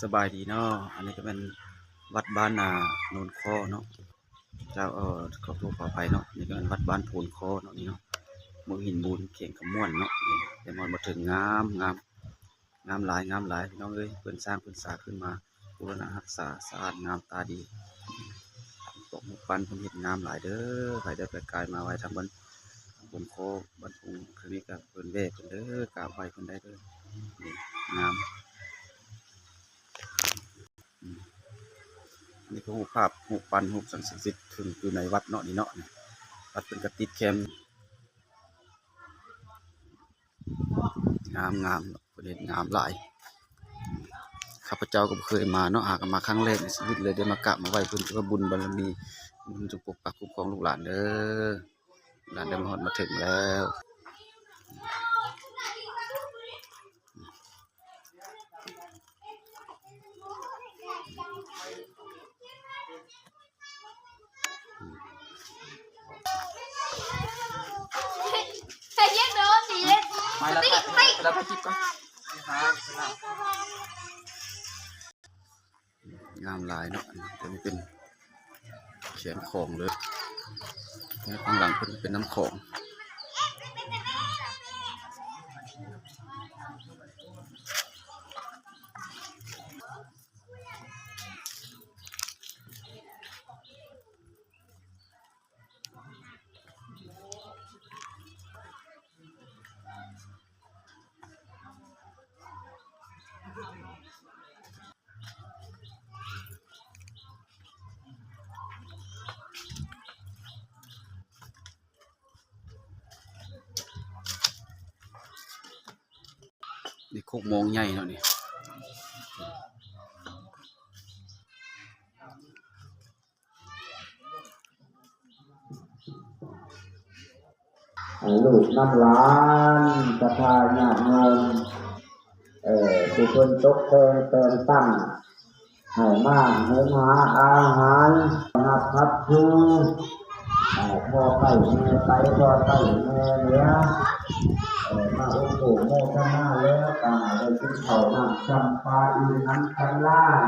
ສະບາຍດີເນາະ ອັນນີ້ກໍແມ່ນວັດບ້ານນາໂນນຄໍເນາະ ເຈົ້າ ເອີ ຂໍໂທດຂໍອະໄພເນາະ ນີ້ກໍແມ່ນວັດບ້ານໂພນຄໍເນາະ ນີ້ເນາະ ເມືອງຫີນບູນ ແຂວງຄຳມ່ວນເນາະ ແຕ່ມາຮອດມາເຖິງ ງາມ ງາມ ງາມຫຼາຍ ງາມຫຼາຍ ພີ່ນ້ອງເອີຍ ເພິ່ນສ້າງເພິ່ນສາຂຶ້ນມາ ບູລະນະຮັກສາ ສະອາດງາມຕາດີ ພວກຮູບປັ້ນເພິ່ນເຮັດງາມຫຼາຍເດີ ໃຜໄດ້ໄປກາຍມາໄຫວ້ທາງບ້ານໂພນຄໍ ບ້ານໂພນເຄີນີ້ກໍເພິ່ນແວ່ເພິ່ນເດີ ກາບໄຫວ້ເພິ່ນໄດ້ເດີ ນີ້ງາມ ອືມ ອັນນີ້ກໍຮູບພາບ ຮູບປັ້ນ ຮູບສັງສິດ ເຊິ່ງຢູ່ໃນວັດເນາະ ນີ້ເນາະ ວັດເພິ່ນກໍຕິດແຄມ ງາມໆ ເນາະ ເພິ່ນເຮັດງາມຫຼາຍ ຂ້າພະເຈົ້າກໍບໍ່ເຄີຍມາເນາະ ຫາກໍມາຄັ້ງແລກໃນຊີວິດເລີຍ ໄດ້ມາກາບມາໄຫວ້ເພິ່ນ ຖືວ່າບຸນບາລະມີ ເພິ່ນຈົ່ງປົກປັກຄຸ້ມຄອງລູກຫຼານເດີ ຫຼານໄດ້ມາຮອດມາເຖິງແລ້ວ. ງາມຫຼາຍເນາະ ອັນນີ້ເປັນແຄມຂອງເດີ ຂ້າງຫຼັງເພິ່ນເປັນນ້ຳຂອງ. ນີ້ຄົກມອງໃຫຍ່ເນາະນີ້. ໃຫ້ລູກນຳຫຼານ ສັດທາຍາດໂຍມ ເອີ ຜູ້ເພິ່ນຕົກແຕ່ງແຕ່ງຕັ້ງ ໃຫ້ມາຫຸງຫາອາຫານ ຮັບຂັດຄື ເອີ ພໍ່ໃຕ້ແມ່ໄຕ ພໍ່ໃຕ້ແມ່ເໜືອ ເອີ ມາອຸປະໂພກໂມທະນາແລ້ວ ກໍໃຫ້ໄດ້ກິນເຂົ້ານ້ຳຊຳປາອີ່ມໜຳສຳລານ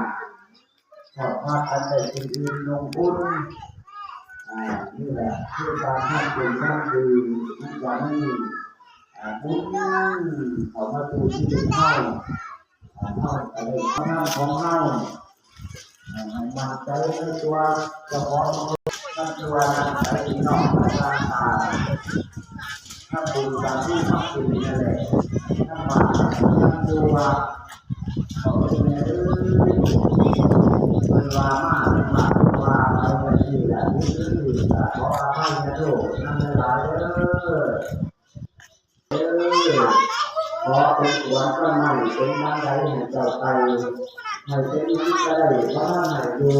ຂອບພາກັນໄດ້ກິນອີ່ມນົມອຸ່ນ. ອາ ນີ້ແຫຼະຄືການທຳບຸນທຳດີ ມັນຈະມີ ອາ ບຸນເຂົ້າມາສູ່ຊີວິດເຮົາ ອາ ເຮົາກໍໄດ້ທຳຂອງເຮົາ ອາ ໃຫ້ໝັ້ນໃຈໃນຕົວເຈົ້າຂອງ ທັງຕົວທັງໃຈ ພີ່ນ້ອງຕ່າງໆ ທຳບຸນການມີທຳກິນນັ້ນແຫຼະ ທຳບາບທຳຊົ່ວ ເຂົາເປັນແມ່ເອີຍ ເພິ່ນວ່າມາ ເພິ່ນວ່າ ເພິ່ນວ່າໄປຈັ່ງຊີ້ແຫຼະ ເພິ່ນຖືກກໍຂໍອະໄພໂທດນຳຫຼາຍໆເດີ ເອີ ຂໍເປັນຂວັນຕົ້ນໄມ້ເປັນບັນໄດໃຫ້ເຈົ້າໄຕ່ ໃຫ້ເປັນຫຍັງກໍໄດ້ ບໍ່ທັນໃຫ້ຢູ່